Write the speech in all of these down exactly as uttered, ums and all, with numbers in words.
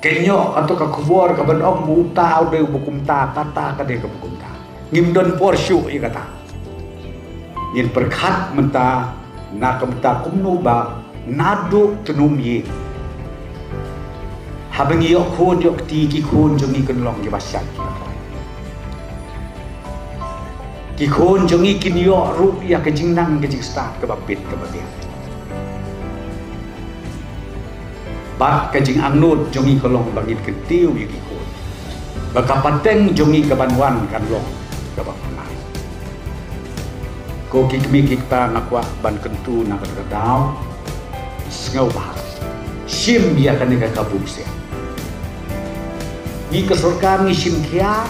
Kein ïoh kato ka khubor kaban ong ba uta u dei uba kumta, kata ka dei kaba kumta. Ngim don por shuh ïa kata. Ngin pyrkhat mynta na ka bynta kumno ba naduh tnum ïing, haba ngi ïoh khun ïoh kti, ki khun jong ngi kin long kiba shait kiba khraw. Ki khun jong ngi kin ïoh ruh ïa ka jingnang ka jingstad kaba bit kaba biang. Bad ka jingangnud jong ngi ka long ba ngin kyntiew ïa ki khun ba ka pateng jong ngi kaban wan kan long kaba pynlait. Ko ki kmie ki kpa, nga kwah ban kyntu na kata ka daw, sngewbha shim ïa kane ka kabu ksiang. Ngi ka sorkar ngi shim khia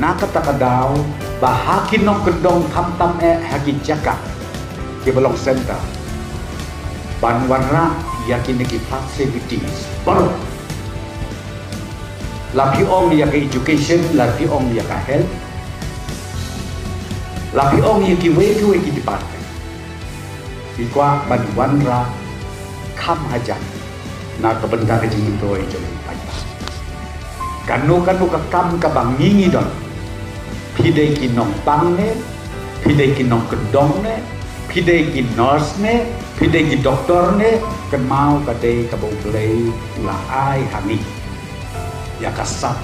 na kata ka daw ba ha ki nongkyndong, khamtam eh ha ki jaka kiba long center, ban wanrah ïa kine ki facilities baroh. La phi ong ïa ka education, la phi ong ïa ka health, la phi ong ïa kiwei kiwei ki department, ngi kwah ban wanrah kham hajan na ka bynta ka jingmyntoi jong ki paidbah. Kano kano ka kam kaba ngi ngi don, phi dei ki nongpang ne, phi dei ki nongkyndong ne, phi dei ki nurse ne, phi dei ki doktor ne, kynmaw ka dei kaba U Blei u la ai ha ngi ïa ka sap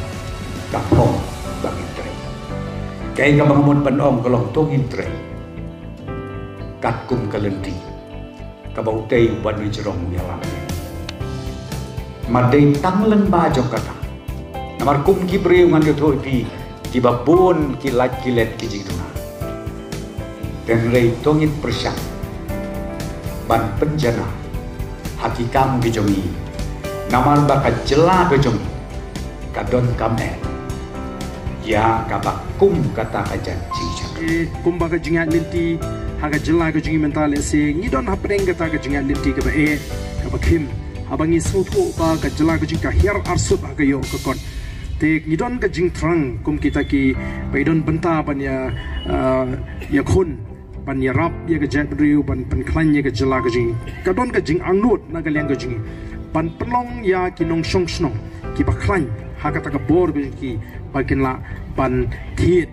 ka phong ba ngin trei. Kaei kaba nga mut ban ong ka long, to ngin trei katkum ka lynti kaba utei u ban ïa jrong ïa lang. Ma dei tang lyngba jong kata. Namar kum ki briew, ngan ïathuh ïa phi, kiba bun ki lait ki let ki jingduna. Hynrei to ngin pyrshang ban pynjanai ha ki kam ki jong ngi. Namar ba ka jylla ka jong ngi ka donkam eh ïa kaba kum kata ka jait jingshakri. Eh, kumba ka jingïaid lynti ha ka jylla ka jong ngi mynta, lehse ngi don hapdeng kata ka jingïaid lynti kaba eh, kaba khim. Haba ngi sngewthuh ba ka jylla ka jong ngi ka hiar arsut ha ka ïoh ka kot, te ngi don ka jingthrang kum kita kiba ki don bynta ban ïa, ah, ïakhun, ban ïarap ïa ka jaitbynriew, ban pynkhlaiñ ïa ka jylla ka jong ngi. Ka don ka jingangnud na ka liang ka jong ngi ban pynlong ïa ki nongshong shnong kiba khlaiñ ha kata ka bor ka jong ki, ba kin lah ban thied,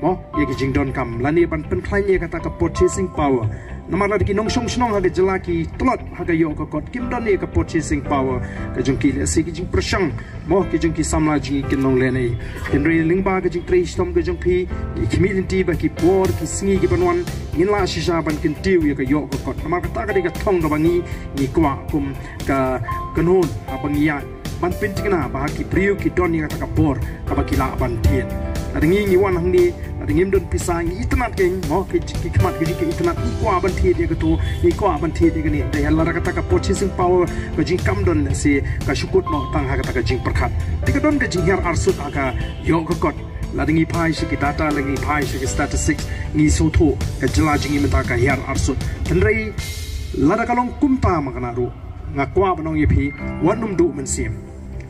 mo, ïa ki jingdonkam lane ban pynkhlaiñ ïa kata ka purchasing power. Namar lada ki nongshong shnong ha ka jylla ki tlot ha ka ïoh ka kot, kim don ïa ka purchasing power ka jong ki, lehse ki jingpyrshang, mo, ki jong ki samla jong ngi kin long lehnoh. Hynrei lyngba ka jingtrei shitom ka jong phi, ki khmih lynti ba ki por ki sngi kiban wan ngin lah shisha ban kyntiew ïa ka ïoh ka kot. Namar kata ka dei ka thong kaba ngi, ngi kwah kum ka kynhun, haba ngi ïaid, ban pynthikna ba ha ki briew ki don ïa kata ka bor kaba ki lah ban thied. Lada ngi ngi wan hangne, lada ngim don pisa, ngi itynnad kein, mo, ki, ki khmat ki jong ngi ki itynnad, ngi kwah ban thied ïa kato, ngi kwah ban thied ïa kane. Te lada kata ka purchasing power ka jong ngi kam don, lehse ka shu kut noh tang ha kata ka jingpyrkhat. Te ka don ka jinghiar arsut ha ka ïoh ka kot. Lada ngi phai sha ki data, lada ngi phai sha ki statistics, ngi sngewthuh ka jylla jong ngi mynta ka hiar arsut. Hynrei lada ka long kumta ma kane ruh, nga kwah ban ong ïa phi, wat nym duh mynsiem.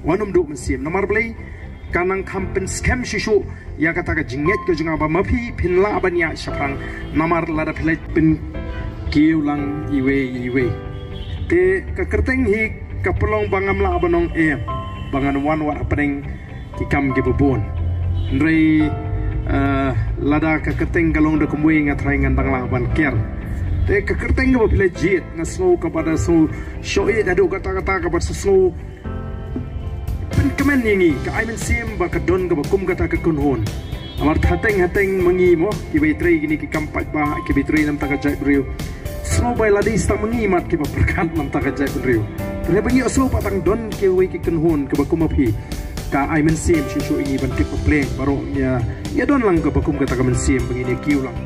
Wat nym duh mynsiem. Namar balei? Ka nang kham pynskhem shuh shuh ïa kata ka jingngeit ka jong nga ba ma phi phin lah ban ïaid shaphrang. Namar lada phi leit pynkiew lang iwei iwei, te ka kyrteng hi ka pynlong ba ngam lah ban ong em, ba ngan wan wad hapdeng ki kam kiba bun. Hynrei, eh, lada ka kyrteng ka long da kumwei, nga tharai ngan dang lah ban ker. Te ka kyrteng kaba phi la jied, nga sngew kaba da sngew shoh ïa, haduh katta katta kaba sngew pynkmen ïa ngi, ka ai mynsiem ba ka don kaba kum kata ka kynhun. Namar hateng hateng ma ngi, mo, kiba ïatrei kine ki kam paidbah, kiba ïatrei namar ka jaitbynriew, sngew ba la dei sa ma ngi mat kiba pyrkhat namar ka jaitbynriew. Te haba ngi ïohsngew ba tang don kiwei ki kynhun kiba kum ma phi, ka ai mynsiem shuh shuh ïa ngi ban tip ba pleng baroh ngi ïa, ïa don lang kaba kum kata ka mynsiem ba ngin ïa kiew lang.